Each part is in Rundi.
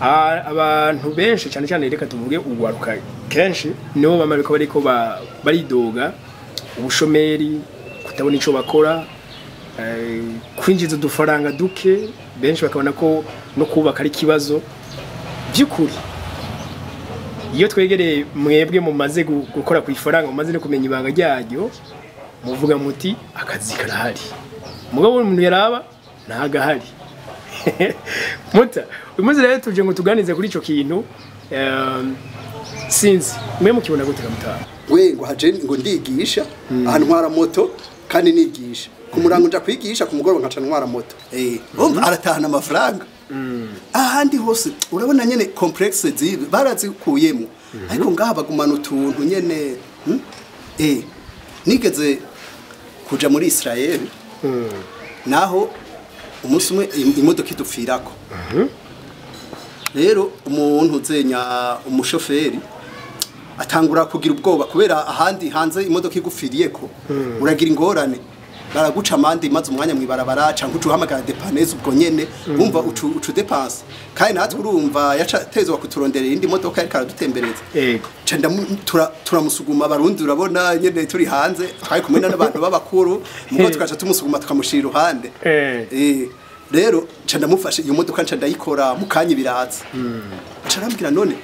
Abantu benshi cyane cyane, reka tuvuge ugwaruka, kenshi nibo bama bariko baridoga ubushomeri, kutabona ico bakora, kwinjiza udufaranga duke. Benshi bakabona ko no kubaka ari ikibazo. By'ukuri iyo twegereye mwebwe mumaze gukora ku ifaranga, mumaze no kumenya ibanga ryaryo, muvuga muti akazi karahari, mugabo umuntu yaraba ntagahari. Muta uyu munsi rero tuje ngo tuganize kuri ico kintu. Sinzi mwe mukibona gute mutaha? We ngo haje ngo ndigisha, aha ntwara moto kandi nigisha ku murango, nja kwigisha ku mugoroba nkaca ntwara moto. Urumva aratahana amafaranga. Ahandi hose urabona nyene complexe zibi barazikuyemo, ariko ngaha bagumana utuntu nyene. Nigeze kuja muri Israel, naho umunsi umwe imodoka idupfirako. Rero umuntu uzenya umushoferi atangura kugira ubwoba, kubera ahandi hanze imodoka igupfiriyeko uragira ingorane, baraguca amande maze umwanya mwibarabara, canke uca uhamagara dépanneuse ubwo nyene, wumva ucu dépense. Kandi natwe urumva yaca tezwa kuturonderera indi modoka, ariko aradutembereza. Ca turamusuguma. Abarundi urabona nyene turi hanze, twari kumwe n'abantu b'abakuru, mugo tukaca tumusuguma tukamushira iruhande. Rero nca ndamufashe iyo modoka, nca ndayikora mu kanya biratse. Nca arambwira: "None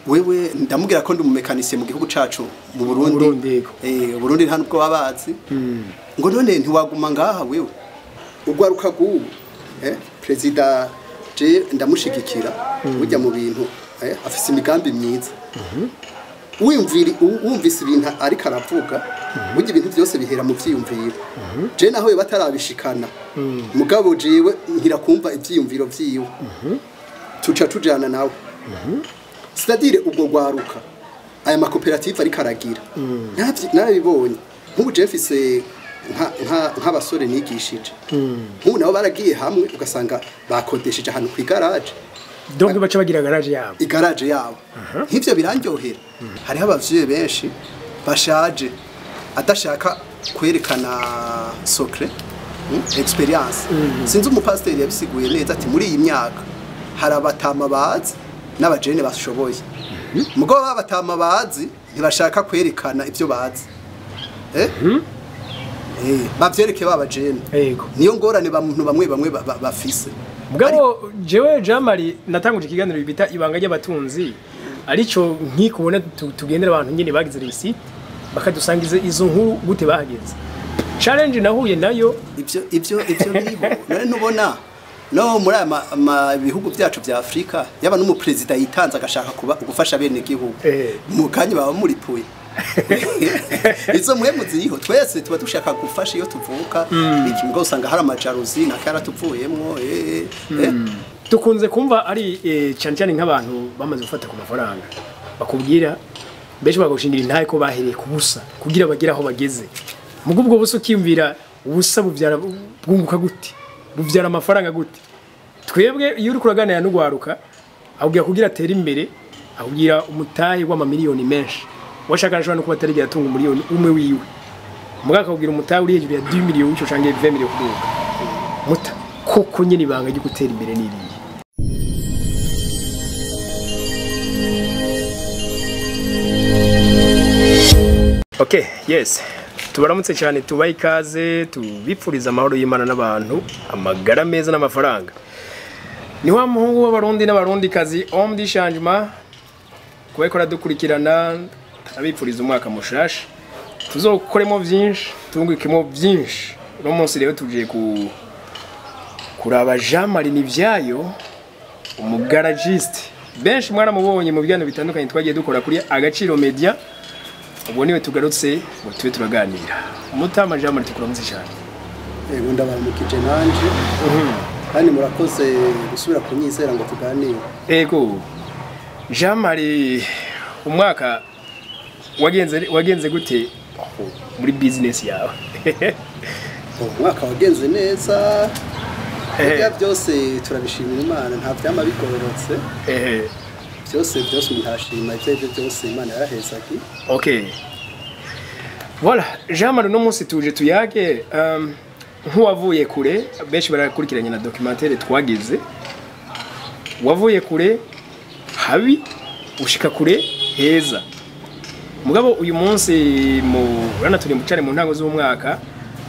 wewe?" Ndamubwira ko ndi umumécanicien mu gihugu cacu mu Burundi. Burundi, yego. Burundi nta nubwo babazi. Ngo: "None ntiwaguma ngaha wewe?" Ugwaruka gubu, perezida je ndamushigikira burya mu bintu, afise imigambi myiza. Wumviri wumvise ibintu ariko aravuga, burya ibintu byose bihera mu vyiyumviro. Je naho yo batarabishikana, mugabo jewe nkira kumva ivyiyumviro vyiwe, tuca tujana nawe. C'est-à-dire ubwo gwaruka, aya makoperative ariko aragira, narabibonye. Nk'ubu je mfise nk'abasore nigishije, nk'ubu nabo baragiye hamwe, ugasanga bakodesheje ahantu ku igaraje. Donc baca bagira garage yabo. Igaraje yabo. Nk'ivyo birandyohera. Hariho abavyeyi benshi bashaje adashaka kwerekana secret, experience. Sinzi umupasiteri yabisiguye neza ati muri iyi myaka hari abatama bazi n'abajene bashoboye, mugabo babatama bazi ntibashaka kwerekana ivyo bazi, bavyereke babajene. Niyo ngorane bantu bamwe bamwe bafise. Mugabo jewe Jean Marie natanguje ikiganiro bita Ibanga ry'Abatunzi, arico nkikubona tugendera abantu nyene bagize réussite, bakadusangiza izo nkuru gute bahageze. Challenge nahuye nayo. Ivyo biriho. None ntubona no muri aya bihugu byacu vya Afrika, yaba n'umuperezida yitanze agashaka kuba gufasha bene gihugu, mu kanya baba muripuye. Izo mpwemu ziriho, twese tuba dushaka gufasha iyo tuvuka iki, ngo usanga hari amajalousie nakaratuvuyemwo. Dukunze kumva ari cyane cyane nk'abantu bamaze gufata ku mafaranga bakubwira, benshi bagushingira intahe ko bahereye ku busa kugira bagere aho bageze. Mugo ubwo busa, ukiyumvira ubusa buvyara bwunguka gute, buvyara amafaranga gute? Twebwe iyo uri kuraganira n'ugwaruka, akubwira kugira atere imbere akubwira umutahe w'amamiliyoni menshi. Washaka ashobora no kuba atarigera atunga umuliyoni umwe wiwe, mugabo akakubwira umutahe uri hejuru ya 10 miliyoni ico canke 20 miliyoni kuduga. Muta koko nyine ibanga ryo gutera imbere niriye? Okay, yes. Tubaramutse cyane, tubaye ikaze, tubipfuriza amahoro y'Imana n'abantu, amagara meza n'amafaranga. Ni wa muhungu w'Abarundi n'Abarundi kazi, homme du changement. Kuba dukurikirana, abipfuriza umwaka mushasha. Tuzokoremo byinshi, tungukemo byinshi. Uno munsi rero tugiye ku kuraba Jean Marie Nivyayo, umugaragiste. Benshi mwaramubonye mu biganiro bitandukanye twagiye dukora kuri Agaciro Media. Ubwo niwe tugarutse ngo tube turaganira. Mutama Jean Marie, tukuramutse cyane. Yego, ndabaramukije nanje, kandi murakoze gusubira kunyizera ngo tuganire. Ego. Jean Marie, umwaka wagenze gute muri business yawe? Umwaka wagenze neza. Burya byose turabishimira Imana, nta vyama bigororotse. Byose byose umuntu arashima, ibyo aribyo byose Imana yarahezagi. Okay. Voilà, Jean Marie, no munsi tuje tuyage nk'uwavuye kure. Benshi barakurikiranye na documentaire twagize. Wavuye kure habi ushika kure heza. Mugabo uyu munsi mu rana turi cyane mu ntango z'umwaka,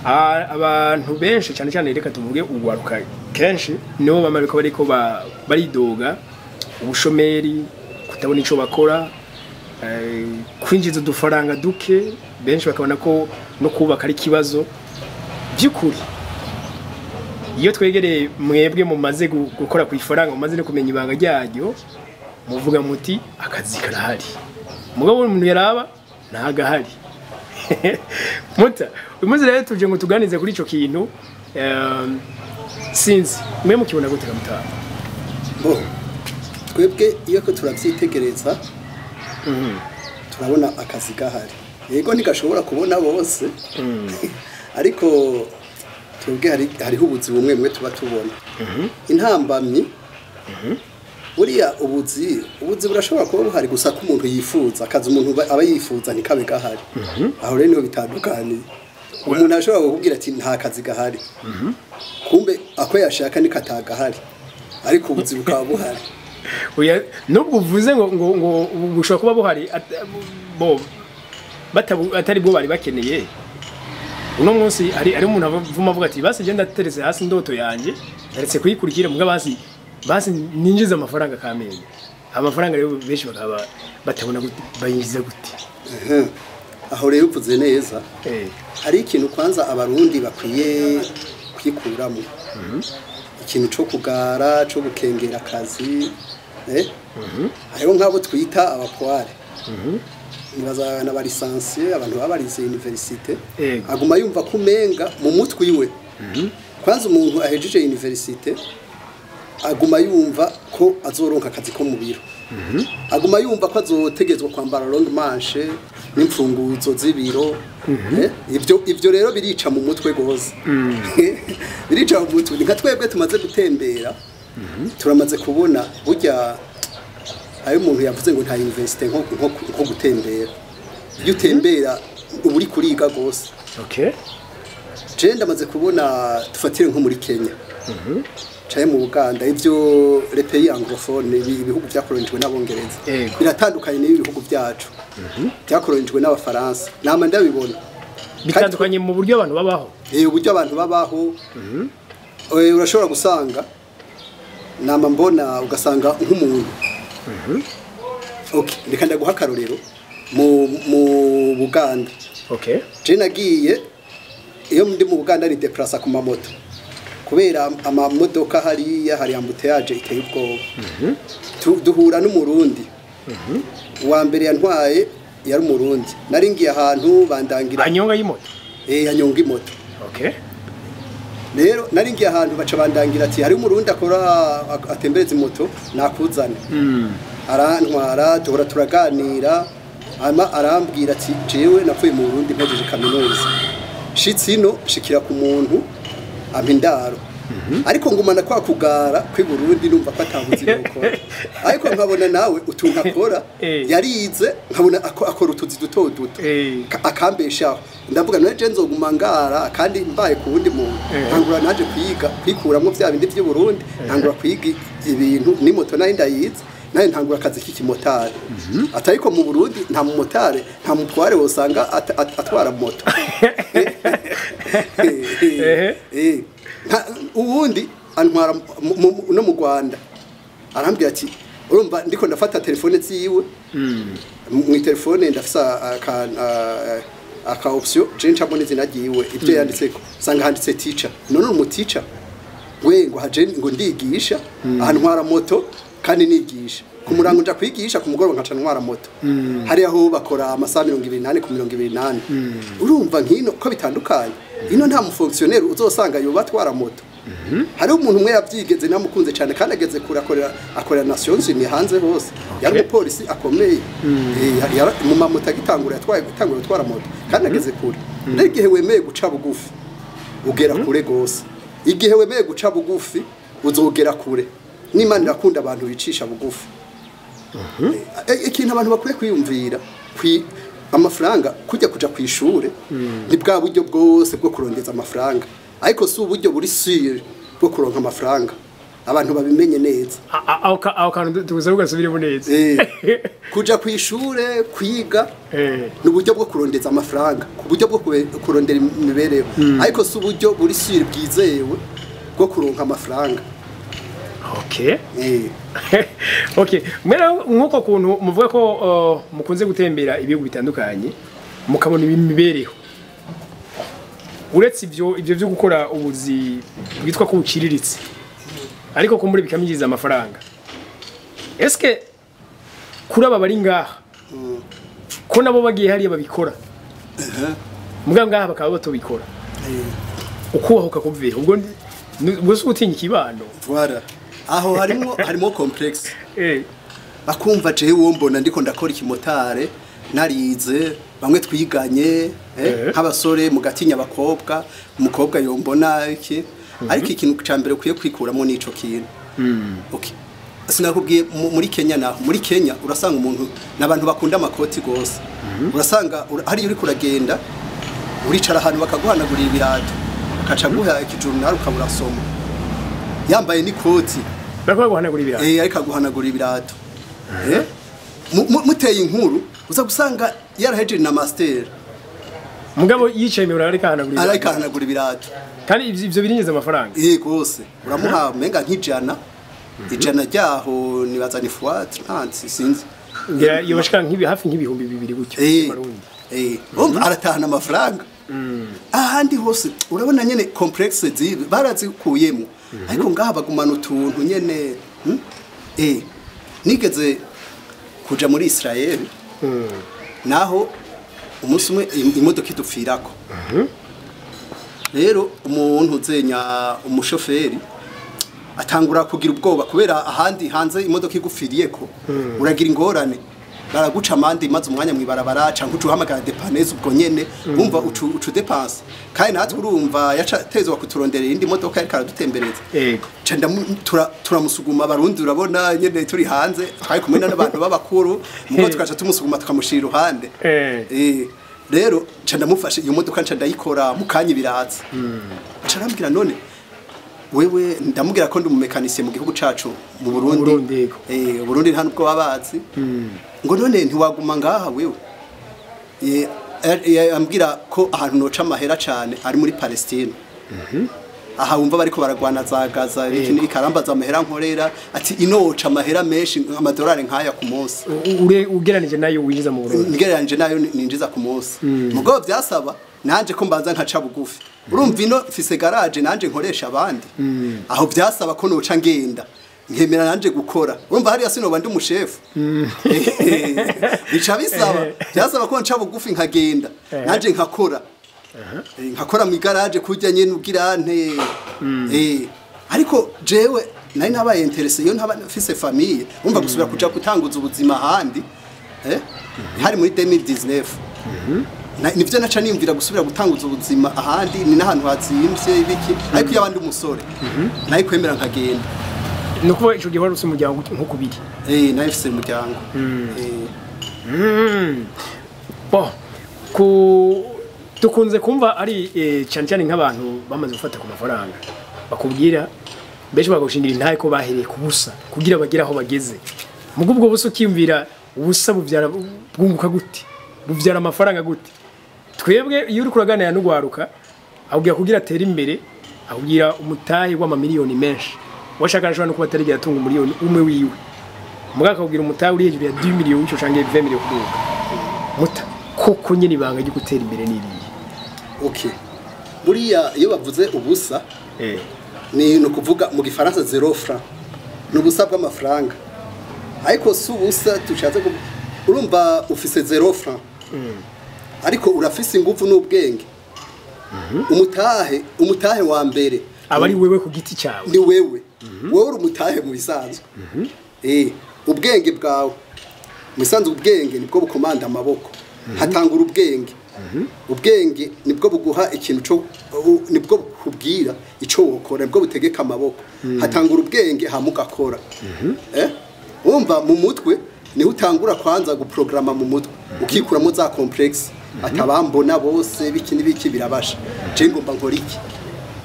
abantu benshi cyane cyane, reka tuvuge ugwaruka, kenshi nibo bama bariko baridoga ubushomeri, kutabona ico bakora, kwinjiza udufaranga duke, benshi bakabona ko no kubaka ari ikibazo. By'ukuri iyo twegereye mwebwe mumaze gukora ku ifaranga, mumaze no kumenya ibanga ryaryo, muvuga muti akazi karahari, mugabo umuntu yaraba ntagahari. Muta uyu munsi rero tuje ngo tuganize kuri ico kintu. Sinzi mwe mukibona gute mutama? Bo twebwe iyo ko turavyitegereza, turabona akazi gahari. Yego, ntigashobora kubona bose, ariko twebwe hariho ubuzi bumwe bumwe tuba tubona intambamyi. Buriya ubuzi burashobora kuba buhari, gusa ko umuntu yifuza akazi, umuntu aba yifuza ntikabe gahari. Aho rero niho bitandukaniye. Umuntu ashobora kukubwira ati nta kazi gahari, kumbe ako yashaka niko atagahari, ariko ubuzi bukaba buhari. Oya, nubwo uvuze ngo bushobora kuba buhari, bo atari bwo bari bakeneye. Uno munsi hari umuntu avuma avuga ati basi je ndateretse hasi indoto yanje, ndaretse kuyikurikira, muga basi ninjiza amafaranga kamenya. Amafaranga rero benshi bakaba batabona gute bayinjiza gute. Aho rero uvuze neza. Hari ikintu kwanza Abarundi bakwiye kwikuramo, ikintu co kugara, co gukengera akazi. Hariho nk'abo twita abapoire, nibaza n'aba licenciés, abantu baba barize université. Aguma yumva ko umenga mu mutwe iwe, kwanza umuntu ahejeje université aguma yumva ko azoronka akazi ko mu biro, aguma yumva ko azotegezwa kwambara longue manche n'imfunguzo z'ibiro. Ivyo rero birica mu mutwe gose, birica mu mutwe. Ni nka twebwe tumaze gutembera, turamaze kubona burya ayo umuntu yavuze ngo nta université nko gutembera. Iyo utembera uba uri kuriga gose. Je ndamaze kubona, dufatire nko muri Kenya caye mu Buganda, ivyo les pays anglophones, ibihugu vyakolonijwe n'Abongereza, biratandukanye n'ibi bihugu byacu byakolonijwe n'Abafaransa. Nama ndabibona. Bitandukanye mu buryo abantu babaho. Uburyo abantu babaho. Urashobora gusanga, nama mbona, ugasanga nk'umuntu, okay, reka ndaguha akarorero mu Buganda. Je nagiye, iyo ndi mu Buganda ni déplaça ku mamoto, kubera amamodoka hariya hari embouteillage iteye ubwoba. Duhura n'Umurundi. Uwa mbere yantwaye yari Umurundi. Nari ngiye ahantu bandangira. Anyonga y'imoto? Anyonga imoto. Rero nari ngiye ahantu, baca bandangira ati hari Umurundi akora atembereza imoto, nakuzane. Arantwara, duhora turaganira, hama arambwira ati jewe napfuye mu Burundi mpejeje kaminuza, shitsi ino shikira ku muntu ampa indaro, ariko ngumana kwa kugara kw'i Burundi, numva ko atabuzi gukora, ariko nkabona nawe utuntu akora. Yarize, nkabona akora utuzi duto duto, akambeshaho. Ndavuga none je nzoguma ngara kandi mbaye ku wundi muntu? Ntangura naje kwiga kwikuramwo vya bindi vy'i Burundi, ntangura kwiga ibintu n'imoto nayo ndayizi, nayo ntangura akazi k'ikimotari. Atariko mu Burundi nta mumotari, nta mutware wosanga atwara moto. Uwundi antwara no mu Rwanda, arambwira ati urumva ndiko ndafata telefone ziwe, mu telefone ndafisa aka option je ncamo n'izina ryiwe, ibyo yanditseko sanga handitse teacher. None uri umuticha we? Ngo haje ngo ndigisha, ahantu ntwara moto kandi nigisha ku murango, nja kwigisha, ku mugoroba nkaca ntwara moto. Hariya aho bakora amasaha 24 ku 24. Urumva nkino ko bitandukanye. Ino nta mufonctionnaire uzosanga yoba atwara moto. Hari umuntu umwe yabyigeze, namukunze cyane, kandi ageze kure, akorera Nations Unies hanze hose, yari umupolisi akomeye. Mu mamoto agitangura yatwaye, gutangura gutwara moto, kandi ageze kure. Rero igihe wemeye guca bugufi ugera kure gose. Igihe wemeye guca bugufi uzogera kure. N'Imana irakunda abantu bicisha bugufi. Ikintu abantu bakwiye kwiyumvira amafaranga, kujya kuja ku ishure ni bwa buryo bwose bwo kurondeza amafaranga, ariko si uburyo buri sûr bwo kuronka amafaranga. Abantu babimenye neza. Aho kantu tubuze ugasubiremo neza. Kuja ku ishure kwiga ni uburyo bwo kurondeza amafaranga, ku buryo bwo kurondera imibereho, ariko si uburyo buri sûr bwizewe bwo kuronka amafaranga. Okay. Okay, mwera nkuko kuntu muvuga ko mukunze gutembera ibihugu bitandukanye mukabona imibereho, uretse ivyo byo gukora ubuzi bwitwa ko buciriritse ariko kumbure bikamyinjiza amafaranga, eske kuri aba bari ngaha ko nabo bagiye hariya babikora, muga ngaha bakaba batobikora, ukubahuka kuvuye ubwo ubwo si utinya ikibano? Voilà, aho harimo complexe. Bakumva jewe uwo mbona ndiko ndakora ikimotare narize, bamwe twiganye nk'abasore mugatinya abakobwa, umukobwa yombona iki, ariko ikintu ca mbere ukwiye kwikuramo nico kintu. Okay, sinakubwiye muri Kenya, naho muri Kenya urasanga umuntu n'abantu bakunda amakoti gose. Urasanga hariya uriko uragenda uricara ahantu bakaguhanagurira ibirato, bakaca guha ikijurnal ukaba urasoma, yambaye n'ikoti. Bariko guhanagura ibirato? Ariko aguhanagura ibirato. Muteye inkuru uza gusanga yarahejeje na master. Mugabo yicaye mu ariko ahanagura ibirato. Ariko ahanagura ibirato. Kandi ivyo birinjiza amafaranga. Gose uramuha menga nk'ijana, ijana ryaho nibaza ni fois 30, sinzi. Ngira iyo bashika nk'ibi hafi nk'ibihumbi 2000 gutyo Marundi. Umva, aratahana amafaranga. Ahandi hose urabona nyene complexe zibi barazikuyemo, ariko ngaha bagumana utuntu nyene. Nigeze kuja muri Israel, naho umunsi umwe imodoka idupfirako. Rero umuntu uzenya umushoferi atangura kugira ubwoba, kubera ahandi hanze imodoka igupfiriyeko uragira ingorane, baraguca amande maze umwanya mwibarabara, canke uca uhamagara dépanneuse ubwo nyene, wumva ucu dépense. Kandi natwe urumva yaca tezwa kuturonderera indi modoka, ariko aradutembereza. Ca turamusuguma abarundi, urabona nyene turi hanze twari kumwe n'abantu b'abakuru, mugo tukaca tumusuguma tukamushira iruhande. Rero ca ndamufashe iyo modoka, nca ndayikora mu kanya ibiratsa. Aca arambwira: "None wewe?" Ndamubwira ko ndi umumécanicien mu gihugu cacu mu Burundi. Burundi, yego. Burundi nta nubwo babazi. Ngo: "None ntiwaguma ngaha wewe?" Ambwira ko ahantu noca amahera cane ari muri Palestine, aha wumva bariko baragwana za Gaza, ibiki n'ibikarambaza amahera nkorera, ati inoca amahera menshi, amadolari nk'aya ku munsi. Ugeranije nayo winjiza mu Burundi. Ngereranije nayo ninjiza ku munsi. Mugabo byasaba nanje ko mbanza nkaca bugufi. Urumva ino mfise garage nanje nkoresha abandi, aho byasaba ko noca ngenda nkemera nanje gukora. Urumva hariya sinoba ndi umushefu, bica bisaba, byasaba ko nca bugufi nkagenda nanje nkakora. Nkakora mu garage kurya nyene ugira nte. Ariko jewe nari nabaye intéressé, iyo ntaba mfise famille, umva gusubira kuja gutanguza ubuzima ahandi, hari muri 2019. Nivyo naca niyumvira gusubira gutanguza ubuzima ahandi, ni n'ahantu hazimvye ibiki, ariko iyo abandi umusore nayo kwemera nkagenda. Ni ukuvuga ico gihe wari ufise umuryango nk'ukubiri? Nayo mfise umuryango. Bon, ku dukunze kumva ari cyane cyane nk'abantu bamaze gufata ku mafaranga bakubwira, benshi bagushingira intahe ko bahereye ku busa kugira bagere aho bageze. Mugo ubwo busa ukiyumvira ubusa buvyara bwunguka gute, buvyara amafaranga gute? Twebwe iyo uri kuraganira n'ugwaruka akubwira kugira atere imbere, akubwira umutahe w'amamiliyoni menshi, washaka ashobora no kuba atarigera atunga 1 miliyoni wiwe, mugabo akakubwira umutahe uri hejuru ya 10 miliyoni ico canke 20 miliyoni kuduga. Muta koko nyine ibanga ryo gutera imbere niriye? Okay, buriya iyo bavuze ubusa ni ukuvuga mu gifaransa zéro franc, ni ubusa bw'amafaranga, ariko si ubusa tushatse urumva ufise zéro franc ariko urafise ingufu n'ubwenge. Umutahe wa mbere aba ari wewe ku giti cyawe. Ni wewe, wowe uri umutahe mu bisanzwe. Ubwenge bwawe mu bisanzwe, ubwenge nibwo bukomanda amaboko. Hatangura ubwenge. Ubwenge nibwo buguha ikintu cyo nibwo bukubwira ico wokora, nibwo butegeka amaboko. Hatangura ubwenge hama ugakora. Wumva mu mutwe niho utangura kwanza guprograma mu mutwe, ukikuramo za complexe, atabambona bose biki n'ibiki birabasha, je ngomba nkora iki.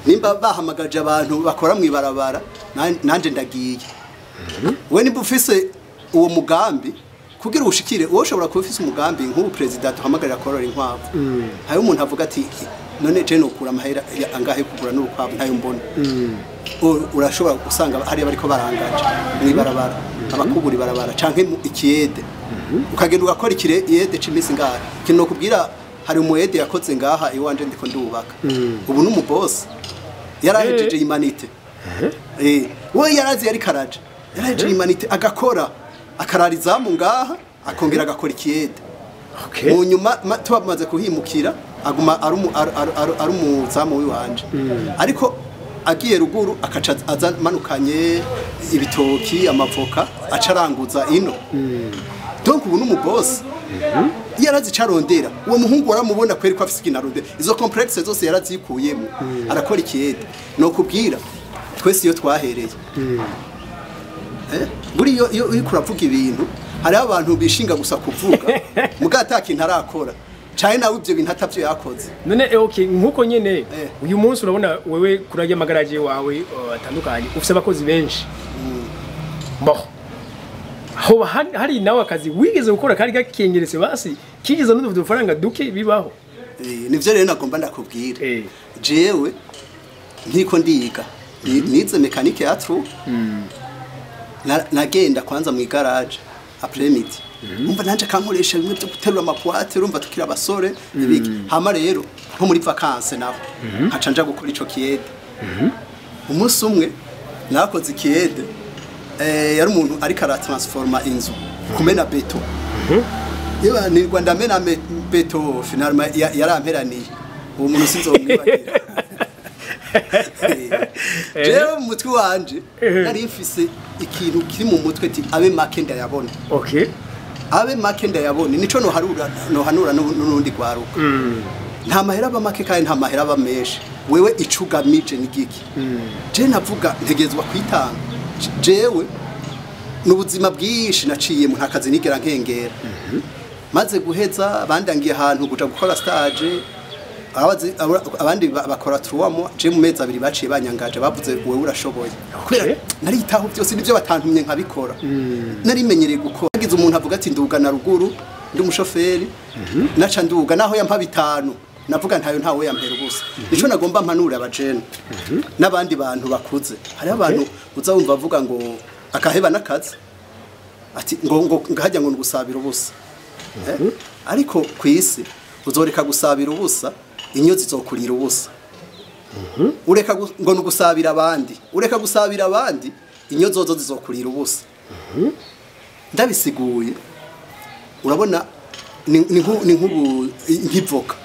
Nimba bahamagaje abantu bakora mu ibarabara, nanje ndagiye. We nimba ufise uwo mugambi kugira ushikire, wowe ushobora kuba ufise umugambi nk'ubu president uhamagarira korora inkwavu. Hari umuntu avuga ati none je nokura amahera angahe kugura n'urukwavu ntayo mbona. Urashobora gusanga hariya bariko barangaje mu ibarabara, abakubura ibarabara canke mu ikiyede. Ukagenda ugakora ikiyede c'imisi ngaha. Ikintu nokubwira, hari umuyede yakoze ngaha iwanje ndiko ndubaka. Ubu n'umuboss yarahejeje humanité. We yarazi yari karaje. Yarahejeje humanité agakora akararizamu ngaha akongera agakora ikiyede. Mu nyuma tubamaze kuhimukira aguma ari umuzamu wiwanje. Ariko agiye ruguru akaca aza manukanye ibitoki, amavoka, acaranguza ino. Donc ubu n'umuboss yarazi carondera. Uwo muhungu waramubona kweri ko afise ikintu arondera. Izo complexe zose yarazikuyemo. Arakora ikiyede. No kubwira twese iyo twahereye. Buri iyo uriko uravuga ibintu, hariho abantu bishinga gusa kuvuga muga ata kintu arakora, cane nawe ivyo bintu atavyo yakoze. None okay, nkuko nyene uyu munsi urabona wewe kurajya amagaraje wawe atandukanye, ufise abakozi benshi. Bon, hoba hari nawe akazi wigeze gukora kari gakengeretse basi kigeze n'udufaranga duke bibaho? Nivyo rero nagomba ndakubwira. Jewe nkiko ndiga nize mécanique ya trou. Nagenda kwanza mu garage après midi. Umva nanje kankoresha bimwe byo guterura amapoite, urumva tukira abasore ibiki. Hama rero nko muri vacances naho nkaca nja gukora ico kiyede. Umunsi umwe nakoze ikiyede, yari umuntu ariko aratransforma inzu kumena béton. Yewe nirwa ndamena béton, finalement yaramperaniye. Uwo muntu sinzomwibagira. Jewe mu mutwe wanje nari mfise ikintu kiri mu mutwe ati abe make ndayabona. Abe make ndayabona, nico noharura nohanura n'urundi rwaruka. Nta mahera aba make kandi nta mahera aba menshi. Wewe ico ugamije ni giki? Je navuga ntegezwa kwitanga. Jewe n'ubuzima bwinshi naciye mu ntakazi nigera nkengera. Maze guheza bandangiye ahantu kuja gukora stage, abandi bakora 3 mois, je mu mezi abiri baciye banyangaje, bavuze wewe urashoboye. Kubera naritaho byose nivyo batantumye nkabikora. Narimenyereye gukora. Hagize umuntu avuga ati nduga na ruguru ndi umushoferi, naca nduga naho yampa bitanu. Navuga ntayo ntawe yampera ubusa. Nico nagomba mpanura abajene n'abandi bantu bakuze. Hari abantu uza wumva avuga ngo akaheba n'akazi ati ngo ngahajya ngo ngusabira ubusa. Ariko kwisi uzoreka gusabira ubusa, inyo zizokurira ubusa. Ureka ngo nugusabira abandi, ureka gusabira abandi, inyo zozo zizokurira ubusa. Ndabisiguye. Urabona ni nkubu nkivoka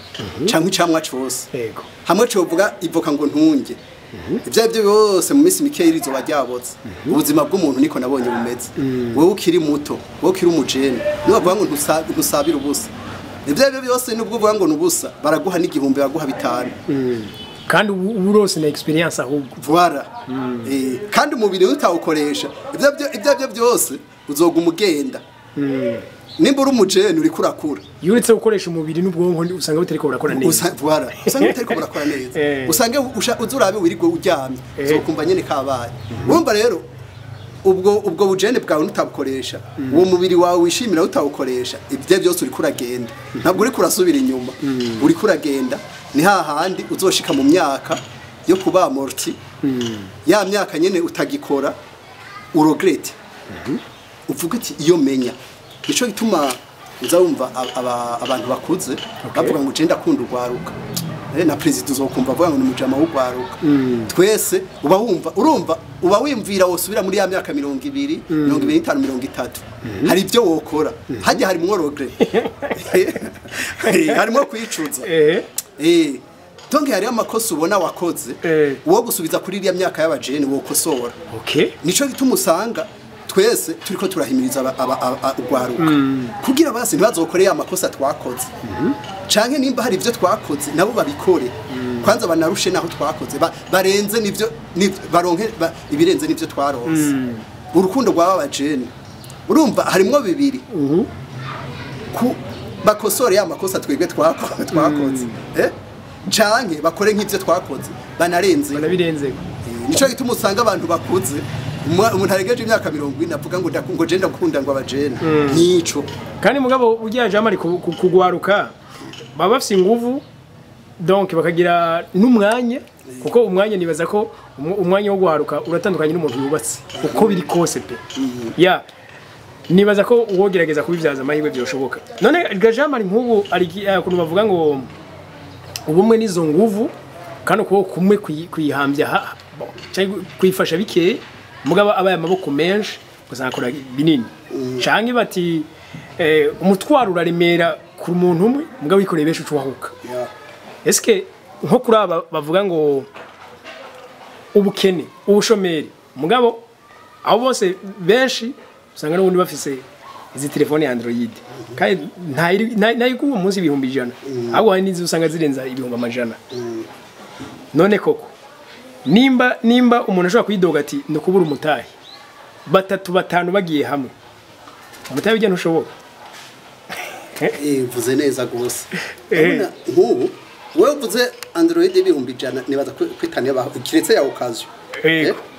canke icamwa cose. Hamwe covuga ivoka ngo ntunge. Ivyo arivyo byose mu minsi mike irizoba ryabotse. Ubuzima bw'umuntu niko nabonye bumeze. Wewe ukiri muto, wewe ukiri umujene, nibavuga ngo ntusabira ubusa. Ivyo arivyo byose nubwo uvuga ngo nubusa, baraguha n'igihumbi, baraguha bitanu. Kandi ubu urose na experience ahubwo. Voilà. Kandi umubiri utawukoresha, ivyo arivyo byose uzoguma ugenda. Nimba uri umujene uriko urakura. Iyo uretse gukoresha umubiri n'ubwonko usanga butariko burakora neza. Voilà. Usanga butariko burakora neza. Usange uzurabe wirigwe uryamye, uzokumva nyene kabaye. Urumva rero ubwo bujene bwawe nutabukoresha, uwo mubiri wawe wishimira utawukoresha, ibyo byose uriko uragenda. Ntabwo uriko urasubira inyuma. Uriko uragenda ni hahandi uzoshika mu myaka yo kuba amorti. Ya myaka nyene utagikora uregrette. Uvuga ati iyo menya. Nico gituma uza wumva abantu bakuze bavuga ngo je ndakunda urwaruka. Na president uzokumva avuga ngo ni mujama w'urwaruka. Twese uba wumva, urumva uba wimvira wosubira muri ya myaka 20, 25, 30. Hari ibyo wokora. Hajya harimwo regret. Harimo kwicuza. Donc hari amakosa ubona wakoze, uwo gusubiza kuri iriya myaka y'abajene wokosora. Nico gituma usanga twese turiko turahimiriza urwaruka kugira basi ntibazokore ya makosa twakoze, canke nimba hari ivyo twakoze nabo babikore, kwanza banarushe naho twakoze, barenze nivyo baronke ibirenze nivyo twaronse. Urukundo rw'aba bajene urumva harimwo bibiri, ku bakosore ya makosa twebwe twakoze, Canke bakore nk'ivyo twakoze banarenze. Banabirenze. Nico gituma usanga abantu bakuze, umuntu arengeje imyaka 40 avuga ngo ndakungo je ndakunda ngo abajene. Nico. Kandi mugabo ugiye jamari kugwaruka baba bafise inguvu, donc bakagira n'umwanya, kuko umwanya nibaza ko umwanya wo guharuka uratandukanye n'umuntu yubatse uko biri kose pe. Ya nibaza ko uwogerageza kubivyaza amahirwe byoshoboka. None gajamari nk'ubu ari kuntu bavuga ngo ubumwe nizo nguvu, kandi uko kumwe kuyihambya cyangwa kuyifasha bike, mugabo abaye amaboko menshi uzakora binini. Canke bati umutwaro uraremera ku muntu umwe, mugabo yikoreye benshi ucuwahuka. Eske nko kuri aba bavuga ngo ubukene, ubushomeri, mugabo abo bose benshi usanga n'ubundi bafise izi telefone ya Android, kandi ntayiguwa munsi 100,000, ahubwo hari n'izo usanga zirenza 100,000. None koko nimba umuntu ashobora kwidoga ati ndukubura umutahi, batatu batanu bagiye hamwe, umutahi bijya ntushoboka. Uvuze neza gose. Urabona nk'ubu wewe uvuze Android 100,000 nibaza kwitaniye abaho kiretse ya occasion.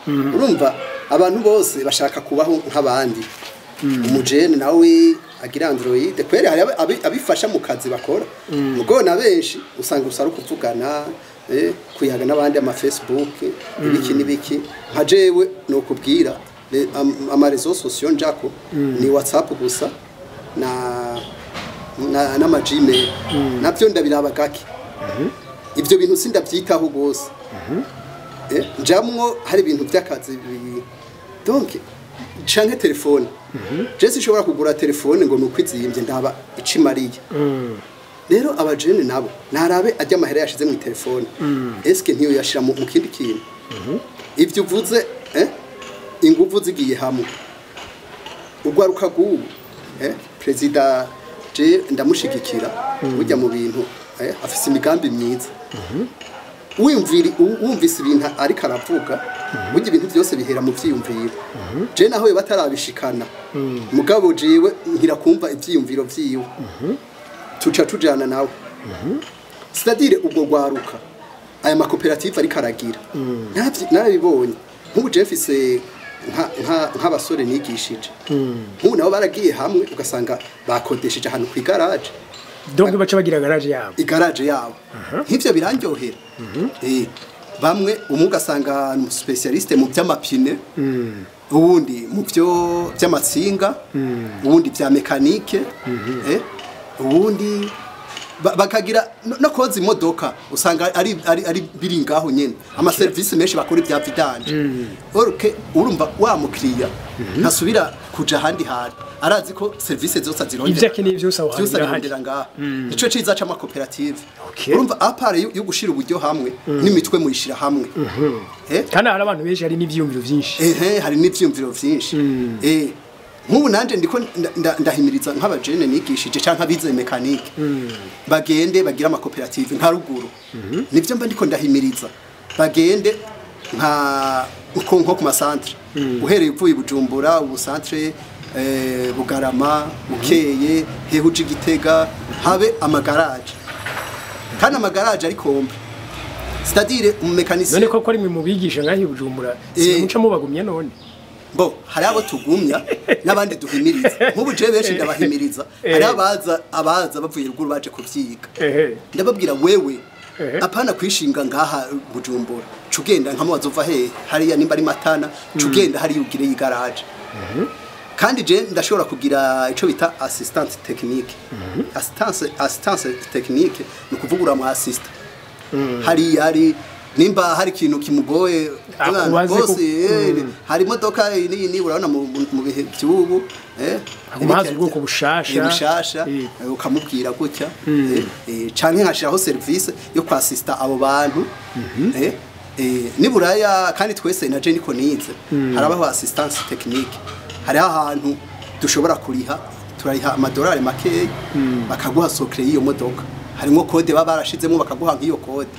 Urumva abantu bose bashaka kubaho nk'abandi. Umujene nawe agira Android kweri hari abifasha mu kazi bakora. Mugo na benshi usanga usara kuvugana, kuyaga n'abandi ama Facebook ibiki nibiki. Nka jewe no kubwira ama réseaux sociaux njako ni WhatsApp gusa na na Gmail. Navyo ndabiraba gake. Ivyo bintu sindavyitaho gose. Njamwo hari ibintu by'akazi, donc canke telefone. Je sinshobora kugura telefone ngo nukwizimbye ndaba icimariye. Rero abajene nabo narabe ajya amahera yashize mu telefone. Eske ntiyo yashira mu kindi kintu. Ivyo uvuze inguvu zigiye hamwe. Ugwaruka gubu president je ndamushigikira burya mu bintu, afise imigambi myiza. Wumvise ibintu ariko aravuga, burya ibintu byose bihera mu vyiyumviro. Je naho yo batarabishikana, mugabo jewe nkira kumva ivyiyumviro vyiwe, tuca tujana nawe. C'est-à-dire ubwo gwaruka aya makoperative ariko aragira, narabibonye. Nk'ubu je mfise nk'abasore nigishije, nk'ubu nabo baragiye hamwe ugasanga bakodesheje ahantu ku igaraje. Donc baca bagira garage yabo. Igaraje yabo. Nk'ivyo birandyohera. Bamwe umwe ugasanga ni specialiste mu by'amapine, uwundi mu byo by'amatsinga, uwundi bya mekanike, uwundi bakagira no koza imodoka, usanga ari biri ngaho nyene. Ama service menshi bakora ibya vidange. Okay, urumva wa mukiriya ntasubira kuja ahandi hantu, arazi ko service zose azirondera, ivyo akeneye byose aho hantu ngaha. Nico ciza c'ama cooperative. Urumva apare yo gushira uburyo hamwe n'imitwe muyishira hamwe. Kandi hari abantu benshi hari n'ivyumviro vyinshi. Hari n'ivyumviro vyinshi. Nk'ubu nanje ndiko ndahimiriza nk'abajene nigishije canke abize mekanike, bagende bagira ama cooperative nka ruguru. Nivyo mba ndiko ndahimiriza, bagende nka uko nko ku masantre, uhereye uvuye Bujumbura, ubu centre Bugarama, Bukeye, hehuje Gitega, habe amagaraje. Kandi amagaraje ari kombe. C'est-à-dire umumekanisi. None ko ari mwe mubigisha ngahi Bujumbura, simuca mubagumye none? Bo hari abo tugumya n'abandi duhimiriza. Nk'ubu je benshi ndabahimiriza, hari abaza bavuye ruguru baje kuvyiga. Ndababwira wewe apana kwishinga ngaha Bujumbura, cugenda nka mubazo he hariya nimba ari Matana, cugenda hari ugire y'igaraje. Kandi je ndashobora kugira ico bita assistance technique. Assistance technique ni kuvugura mu assist. Hari yari nimba hari ikintu kimugoye bose, hari imodoka ni urabona mu bihe by'ubu, amazi ubwoko bushasha ukamubwira gutya, canke nkashiraho service yo kwasista abo bantu. Niburaya kandi twese na je niko nize, harabaho assistance technique. Hari ahantu dushobora kuriha, turariha amadolari makeya bakaguha sokre y'iyo modoka, harimo kode baba barashizemo bakaguha nk'iyo kode.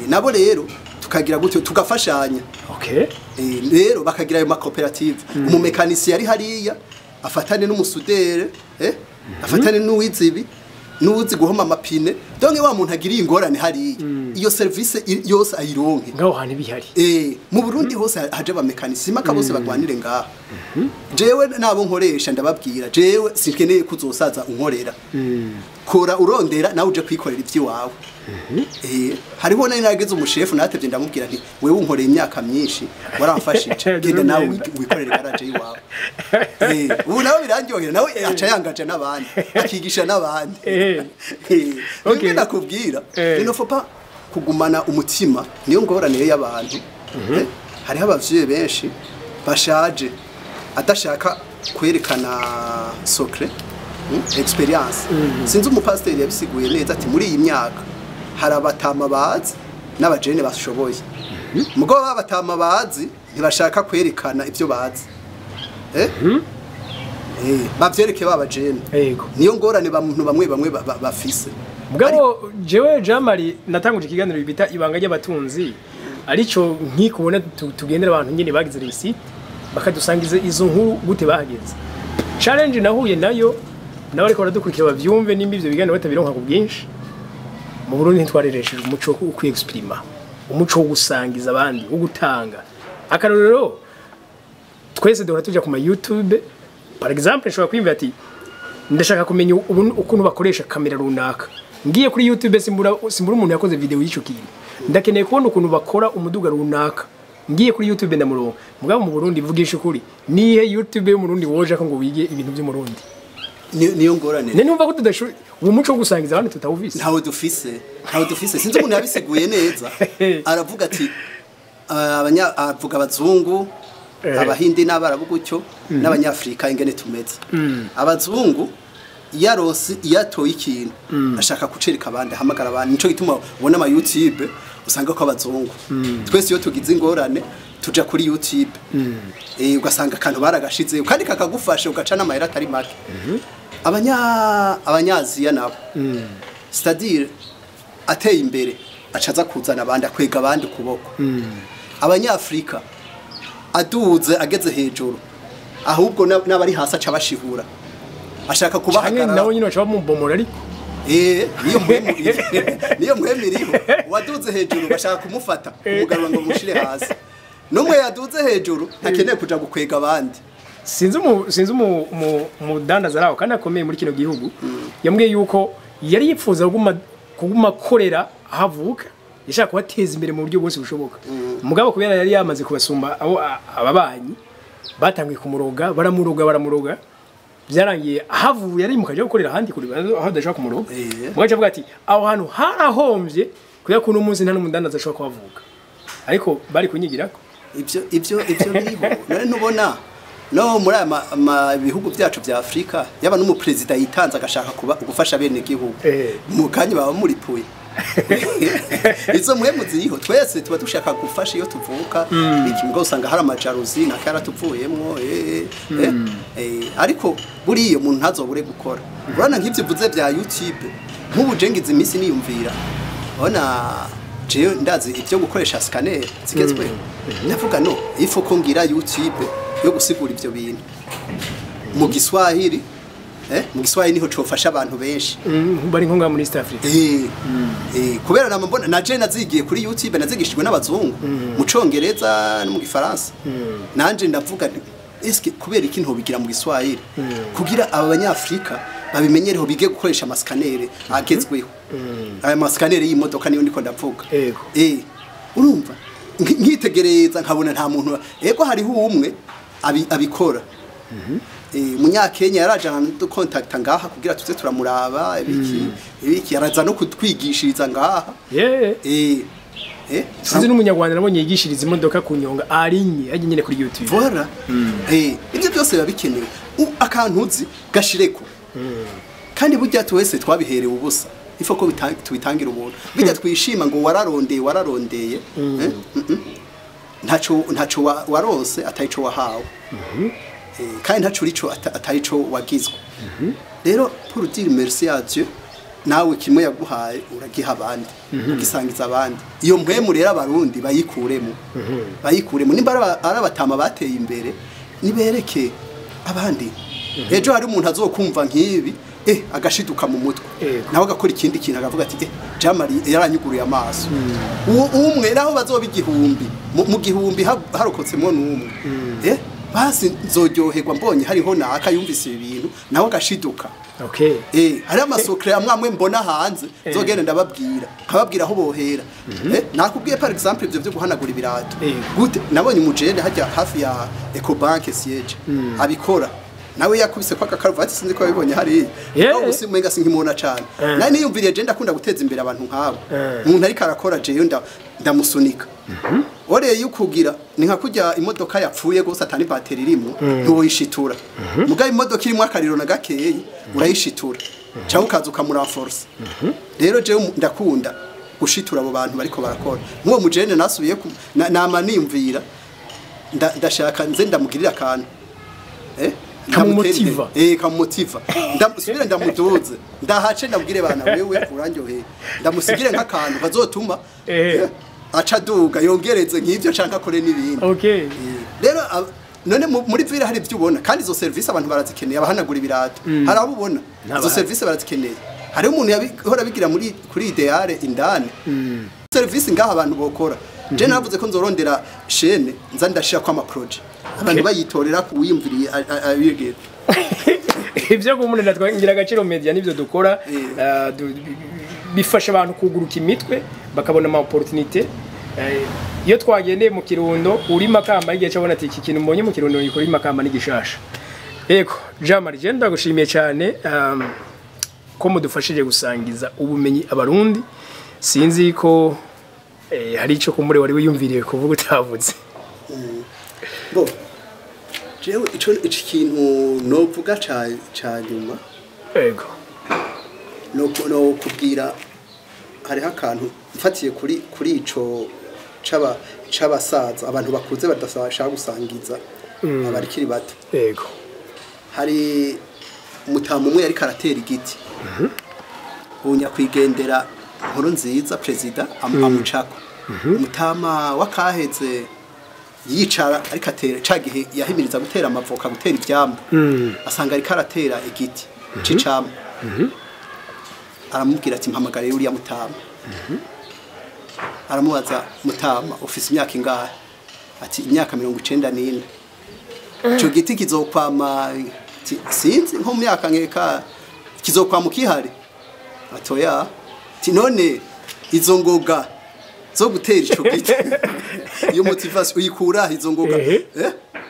Nabo rero tukagira gutyo tugafashanya. Okay. Rero bakagira ayo makoperative. Umumekanisi yari hariya afatane n'umusudere, afatane n'uwizibi n'uzi guhoma amapine, Donc wa muntu agiriye ingorane hariya, iyo service yose ayironke. Ngaho hantu bihari. Mu Burundi hose haje abamekanisi, maka bose bagwanire ngaha. Jewe nabo nkoresha ndababwira, jewe sinkeneye kuzosaza unkorera. Kora urondera nawe uje kwikorera iby'iwawe. Hariho nari nageze umushefu natevye ndamubwira nti wewe unkoreye imyaka myinshi waramfashije, genda nawe wikorere garage yiwawe. Ubu nawe birandyohera, nawe aca yangaje n'abandi, akigisha n'abandi. Okay. Nakubwira, il ne faut pas kugumana umutima, niyo ngorane y'abantu. Hariho abavyeyi benshi bashaje adashaka kwerekana secret experience. Sinzi umupasiteri yabisiguye neza ati muri iyi myaka hari abatama bazi n'abajene bashoboye. Mugabo abatama bazi ntibashaka kwerekana ibyo bazi. Bavyereke babajene. Niyo ngorane bantu bamwe bamwe bafise. Mugabo jewe Jean-Marie natanguje ikiganiro bita ibanga ry'abatunzi, arico nkikubona tugendera abantu nyene bagize réussite bakadusangiza izo nkuru gute bahageze. Challenge nahuye nayo nawe ariko baradukurikira bavyumve nimba ivyo biganiro batabironka ku bwinshi. Mu Burundi ntitwareresheje umuco wo kwiexprima, umuco wo gusangiza abandi, wo gutanga. Akarorero twese duhora tuja ku ma YouTube, par exemple nshobora kwiyumvira ati ndashaka kumenya ukuntu bakoresha kamera runaka. Ngiye kuri YouTube simbura umuntu yakoze video y'ico kintu. Ndakeneye kubona ukuntu bakora umuduga runaka. Ngiye kuri YouTube ndamuronka. Mugabo mu Burundi vugisha ukuri, nihe YouTube yo mu Burundi woje ko ngo wige ibintu byo mu Burundi? Niyo ngorane. Ne numva ko tudashoboye uwo muco wo gusangiza abantu tutawufise. Ntawe dufise. Ntawe dufise. Sinzi umuntu yabisiguye neza. Aravuga ati avuga abazungu, abahindi n'abarabu gutyo n'abanyafrika ingene tumeze. Abazungu yarose yatoye ikintu ashaka kucereka abandi, ahamagara abandi. Nico gituma ubona ama YouTube usanga ko abazungu. Twese iyo tugize ingorane tuja kuri YouTube. Ugasanga akantu baragashize kandi kakagufasha ugaca n'amahera atari make. Abanyaziya nabo, c'est-à-dire ateye imbere acaza kuzana abandi, akwega abandi kuboko. Abanyafrika aduze ageze hejuru ahubwo n'abari hasi aca bashihura, ashaka kubahagarara. Nawe nyine baca bamubomora ariko. Niyo muhemu iriho. Uwaduze hejuru bashaka kumufata umugarura ngo mushire hasi. Numwe yaduze hejuru ntakeneye kuja gukwega abandi. Sinzi umudandaza araho kandi akomeye muri kino gihugu, yambwiye yuko yari yipfuza kuguma korera ahavuka, yashaka kubateza imbere mu buryo bwose bushoboka. Mugabo kubera yari yamaze kubasumba abo ababanyi batangiye kumuroga, baramuroga. Byarangiye ahavuye yari mukaje gukorera ahandi kuri aho adashaka kumuroga. Mugace avuga ati aho hantu harahombye kubera ko uno munsi nta n'umudandaza ashobora kuhavuka. Ariko bari kunyigirako ivyo biriho. None ntubona no muri aya bihugu byacu bya Afrika yaba n'umuprezida yitanze agashaka kuba gufasha bene gihugu, mu kanya baba muripuye. Izo muhemu ziriho, twese tuba dushaka gufasha iyo tuvuka iki, ngo usanga hari amajaruzi na kara tuvuyemwo. Ariko buriyo umuntu ntazobure gukora. Urana nk'ivyo uvuze bya YouTube, nk'ubu je ngize iminsi niyumvira, ona jewe ndazi ivyo gukoresha scanner zigezweho. Ndavuga no ifo ko ngira YouTube yo gusigura ivyo bintu mu Giswahili. Mu Giswahili niho cofasha abantu benshi. Bari nko muri East Africa. Kubera nama mbona naje nazigiye kuri YouTube, nazigishijwe n'abazungu mu Congereza no mu Gifaransa. Nanje ndavuga nti eske kubera iki ntobigira mu Giswahili kugira aba banyafrika babimenyereho, bige gukoresha amascanner agezweho. Aya mascanner y'imodoka niyo ndiko ndavuga. Urumva nkitegereza nkabona nta muntu. Ego hariho umwe abikora. Munyakenya yarajana no contact ngaha kugira tuze turamuraba ibiki yaraza no kutwigishiriza ngaha. Sinzi n'umunyarwanda nabonye yigishiriza imodoka kunyonga arinye aje nyine kuri YouTube. Voilà. Ibyo byose biba bikenewe. Akantu uzi gashireko. Kandi burya twese twabiherewe ubusa. Ifo ko tubitangira ubuntu. Bijya twishima ngo wararondeye. Ntaco waronse atarico wahawe. Kandi ntaco urico atarico wagizwe. Rero pour dire merci à Dieu, nawe kimwe yaguhaye uragiha abandi, ugisangiza abandi. Iyo mpwemu rero abarundi bayikuremo. Bayikuremo nimba ari abatama bateye imbere nibereke abandi. Ejo hari umuntu azokumva nkibi Agashiduka mu mutwe nawe agakora ikindi kintu akavuga ati Jean-Marie yaranyuguruye amaso. Uwo umwe naho bazoba igihumbi, mu gihumbi harokotsemo n'umwe, basi nzoryoherwa mbonye hariho naka yumvise ibi bintu nawe agashiduka. Hari amasokre amwe mbona hanze nzogenda ndababwira, nkababwira aho bohera. Nakubwiye par exemple ibyo byo guhanagura ibirato. Gute nabonye umujene hajya hafi ya Ecobank siege abikora, nawe yakubise kwa kakaruvati, sinzi ko yabibonye hariya. No gusimenga sinkimona cyane. Nari niyumviriye je ndakunda guteza imbere abantu nk'abo. Umuntu ariko arakora jeyo ndamusunika. Oreye yukugira ni nka kujya imodoka yapfuye gose atani bateri irimo ntiwoyishitura. Mugabe imodoka irimo akariro na gakeye urayishitura cyangwa ukaza ukamuranforce. Rero jewe ndakunda gushitura abo bantu bariko barakora. Nk'uwo mujene nasubiye nama niyumvira ndashaka nze ndamugirira akantu. Kamumotiva. Kamumotiva. Ndamusubira ndamuduze. Ndahace ndabwire bana wewe urandyoheye. Ndamusigire nk'akantu bazotuma aca duga yongereze nk'ivyo canka akore n'ibindi. Rero none muri vira hari ibyo ubona kandi izo service abantu barazikeneye, abahanagura ibirato. Hari abo ubona izo service barazikeneye. Hari umuntu yabihora bigira muri kuri ideale indani. Service ngaha abantu bokora. Je navuze ko nzorondera chaîne nza ndashira kwa ama project. Abantu bayitorera kuwiyumviriye abigera. Ivyo gumunira twangira agaciro media nivyo dukora, bifasha abantu kuguruka imitwe bakabona ama opportunité. Iyo twagendeye mu Kirundo uri Makamba igihe cabona ati iki kintu mbonye mu Kirundo gikora Makamba n'igishasha. Yego Jean-Marie, je ndagushimiye cyane ko mudufashije gusangiza ubumenyi abarundi. Sinzi ko hari ico kumure wari wiyumviriye kuvuga utavuze. Bo jewe ico kintu novuga ca nyuma. Yego no kubwira hariho akantu mfatiye kuri ico c'abasaza, abantu bakuze badashaka gusangiza abarikiri bato. Yego hari mutamu umwe yariko aratera igiti. Unya kwigendera nkuru nziza president amucako. Mutama wakaheze yicara ariko atera ca gihe yahimiriza gutera amavoka, gutera ivyambo. Asanga ariko aratera igiti c'icamwa. Aramubwira ati mpamagare uriya mutama. Aramubaza mutama ufise imyaka ingahe? Ati imyaka 94. Ico giti kizokwama sinzi nko mu myaka nkeka kizokwama ukihari. Atoya ati none izo ngoga zo gutera ico giti iyo motivation uyikura izo ngoga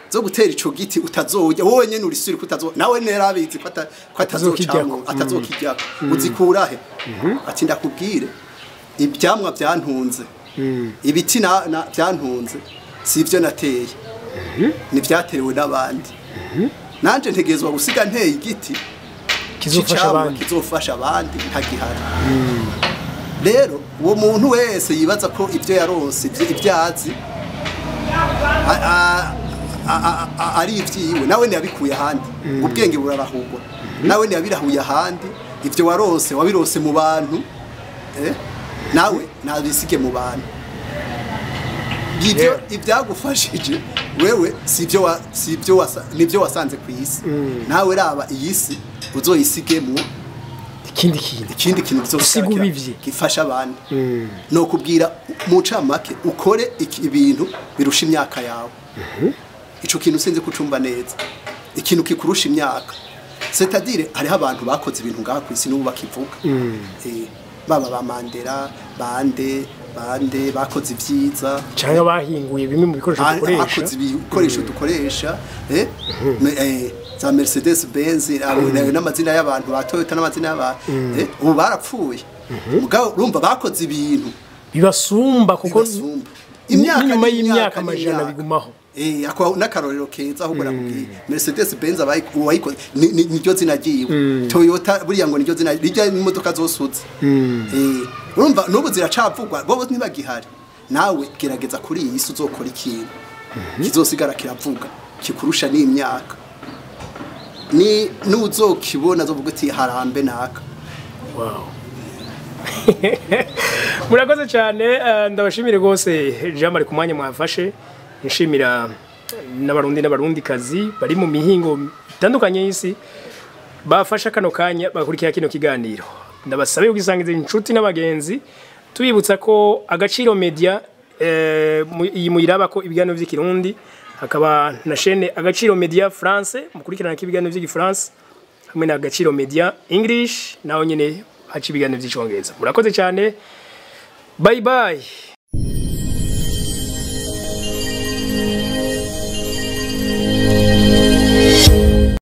zo gutera ico giti utazojya wowe nyene urisuri kutazo nawe nerabizi ko atazocamwo atazokijyako uzikura he? Ati ndakubwire ibyamwa byantunze, ibiti na byantunze si ivyo nateye, ni vyatewe n'abandi. Nanje ntegezwa gusiga nteye igiti kizofasha abandi ntagihari. Rero uwo muntu wese yibaza ko ivyo yaronse ibyazi ari ivyiwe, nawe ntiyabikuye ahandi. Ubwenge burarahugwa, nawe ntiyabirahuye ahandi. Ivyo warose wabirose mu bantu, nawe nabisige mu bantu. Ibyo ibyagufashije wewe sivyo nivyo wasanze ku isi. Nawe raba iyi si uzoyisigemo ikindi kintu bizosubivye gifasha abandi. No kubwira mu ncamake ukore ibintu birusha imyaka yawe. Ico kintu sinzi kucumba neza, ikintu kikurusha imyaka, c'est-à-dire hariho abantu bakoze ibintu ngaha ku isi n'ubu bakivuga. Baba ba Mandela, bande bakoze ivyiza cyangwa bahinguye bimwe mu bikoresho dukoresha, bakoze ibikoresho dukoresha, za Mercedes Benz n'amazina y'abantu ba Toyota n'amazina y'abantu ubu barapfuye. Mugabo urumva bakoze ibintu bibasumba, kuko imyaka nyuma y'imyaka amajana bigumaho. Ako nakarorero keza ahubwo nakubwiye Mercedes Benz abayikoze niryo zina ryiwe, Toyota buriya ngo niryo zina rijya imodoka zosutse. Urumva n'ubu ziracavugwa bo ntibagihari. Nawe gerageza kuri iyi si uzokora ikintu kizosigara kiravuga kikurusha n'imyaka, ni n'uzokibona azovuga ati harambe naka. Wow. Murakoze cyane, ndabashimire rwose Jean-Marie ku mwanya mwafashe. Nshimira n'abarundi n'abarundikazi bari mu mihingo itandukanye y'isi Bafasha kano kanya bakurikira kino kiganiro, ndabasabe kugisangiza inshuti n'abagenzi. Tubibutsa ko Agaciro Media, iyi muyiraba ko ibiganiro vy'Ikirundi, hakaba na chaîne Agaciro Media France mukurikirana ko ibiganiro vy'Igifaransa, hamwe na Agaciro Media English, naho nyene haca ibiganiro vy'Icongereza. Murakoze cyane, bye bye.